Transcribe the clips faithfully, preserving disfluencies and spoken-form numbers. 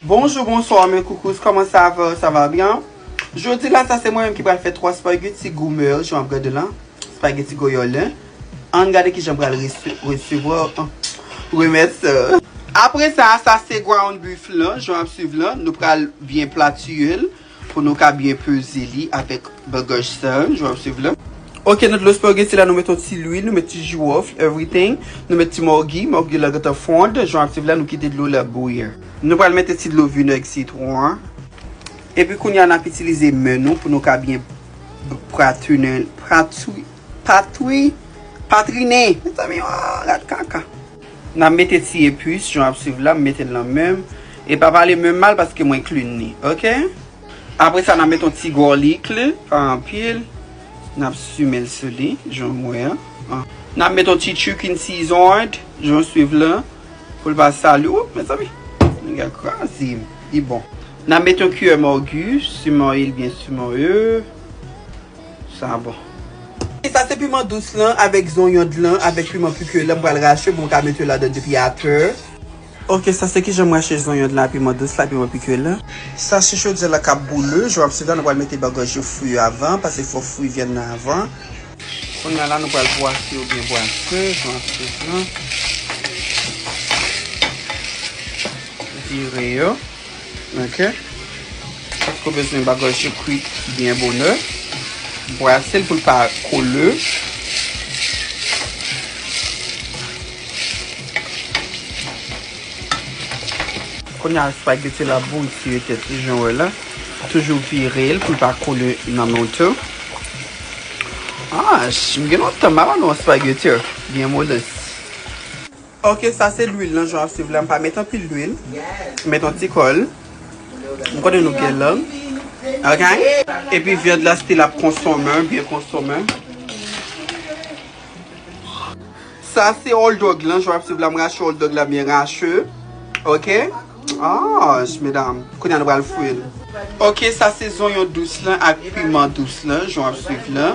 Bonjou, bonswa, mes coucous, comment ça va? Ça va bien? Jodi la, sa se mwen menm ki pral fè twa spaghetti gourmet, jan w ap gade la. Spaghetti goyòl, hein? Ann gade kijan m pral rese-, resevwa, ah, remèt sa. Apre sa, sa se ground beef lan, jan w ap swiv la. Nou pral byen platiye l pou nou ka byen peze li avèk bagaj sa, jan w ap swiv la. Ok, nan dlo spaghetti la, nou met yon ti lwil, nou met ti jiwòf, everything. Nou met ti magi, magi la gentan fonn, jan w ap swiv la, nou kite dlo la bouyi. Nou pral mete ti dlo vinèg sitwon an. Epi kounye a, n ap itilize men nou pou nou ka byen patwinen, patwi, patwi, patrinen. Mezanmi, ah, gad kaka. N ap mete ti epis, jan w ap swiv la, m mete l nan men m. E pa pale men m mal paske mwen clean li, ok? Apre sa, n ap mete yon ti garlic, pa anpil. N ap simen l sou li, jan w wè an. N ap mete yon ti chicken seasoned, jan w swiv la, pou l pa sal. Oh, mezanmi, nèg la kraze m. Li bon. N ap mete yon kiyè magi, simaye l byen simaye. Sa bon. E sa se piman dous lan avèk zonyon lan avèk piman pike lan m pral rache pou m ka mete yo ladan depi atè. Ok, sa se kijan m rache zonyon lan, piman dous la, piman pike lan. Sa se chodyè la k ap boule, jan w ap swiv la, nou pral mete bagaj yo fri avan, paske fò fri vyann nan avan. Kounye a la, nou pral bwase yo byen bwase, jan w ap swiv la. Vire yo. Ok. Paske w bezwen bagaj yo kwit byen bonè. Bwase l pou l pa kole. Kounye a, espageti la bouyi sou tèt li, jan w wè la. Toujou vire l pou l pa kole nan men w tou. Ah, m gen lontan m pa manje yon espageti byen moles. Ok, sa se lwil lan, jan w ap swiv la. M pa met anpil lwil. M met yon ti kòl. M konnen nou gen lang. Ok? Epi vyann la still ap konsonmen, byen konsonmen. Sa se hot dog lan, jan w ap swiv la, m rache hot dog la byen rache. Ok? Ah, medam. Kounye a nou pral fri l. Ok, sa se zonyon dous lan ak piman dous lan, jan w ap swiv la.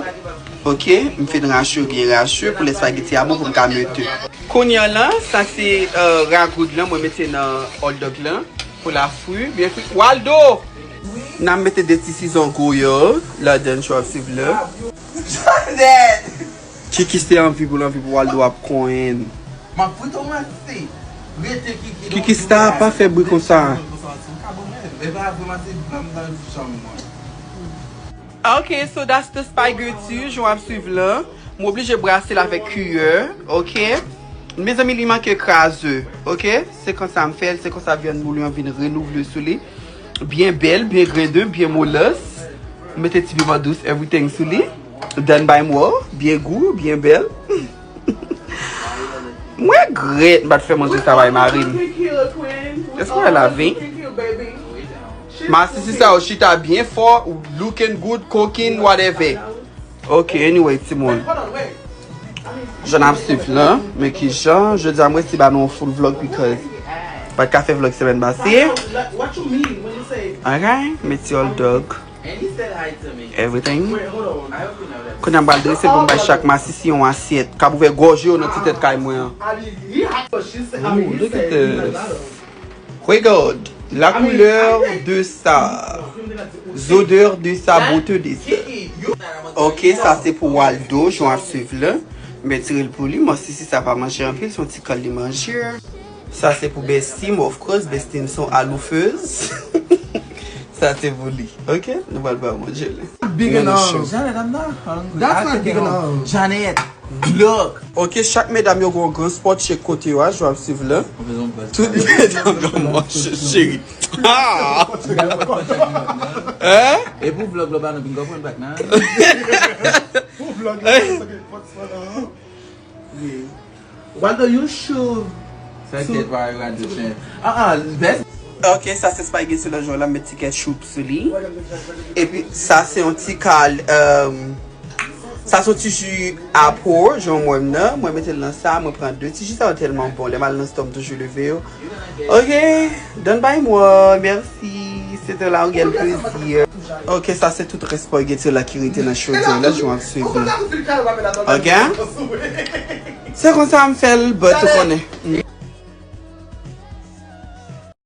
Ok, m fin rache yo byen rache pou lè espageti a bon pou m ka mete. Kounye a la, sa se, euh, ragout lan, mwen mete nan hot dog lan pou l ap fri, byen fri. Waldo! N ap mete de ti sizon goyo ladan, jan w ap swiv la. Kiki se anvi pou l anvi pou Waldo ap konyen. M ap fouto mwen se rete Kiki. Kiki sa pa fè bri konsa. Konsa, se ka bon menm. E pa vre, mwen se blan m nan janm mwen. Ok, so that's the spaghetti, jan w ap swiv la. M oblije brase l avèk kiyè, ok? Mezanmi, li manke kraze, ok? Se konsa m fè l, se konsa vyann boule an vin renouvle sou li. Byen bèl, byen grenden, byen moles. Mete ti piman dous, everything sou li. Done by mwen, byen gou, byen bèl. Mwen regrèt m pa t fè manje sa bay mari m. Èske w wè lavi? Masisi sa yo chita byen fò, looking good, cooking, whatever. Ok, anyway, timoun. Jan n ap swiv lan, men kijan, jodi a m resi ba nou yon full vlog because m pa t ka fè vlog semèn pase. Alright, mete hot dog. Everything. Kounye a m pral drese pou m bay chak masisi yon asyèt k ap ouvè gòj yo nan ti tèt kay mwen an. Ooh, look at this. Regarde la couleur de ça. Odeur de ça, beauté de ça. Ok, sa se pou Waldo, jan w ap swiv la. M retire l pou li. Masisi sa pa manje anpil, se yon ti kal li manje. Sa se pou bestie m, of course, bestie m se yon aloufeuse. Sa se pou li. Ok, nou pral ba manje li. Big enough. Janet, I'm not hungry. That's not big enough. Janet, look. Ok, chak medam yo gen yon gran spot chek kote yo a, jan w ap swiv la. Tout medam yo manje, cheri. Ah! Hein? E pou vlog la, ba nou vin konprann back nan. Pou vlog la, sa gen pot sa la. Waldo, you should. Sa get why you got the chance. Ah, ah, best. Ok, sa se spaghetti lan, jan la m met ti ketchup sou li. Epi sa se yon ti kal, euh, sa se yon ti ji apple, jan mwen nan. Mwen mete l nan sa, mwen pran de ti ji sa yo tèlman bon. Lè m al nan store m toujou leve yo. Ok, done by mwen, merci. C'était là un réel plaisir. Ok, sa se tout rès spaghetti la ki rete nan chodyè la, jan w ap swiv la. Ok? Se konsa m fè l, but ou konnen.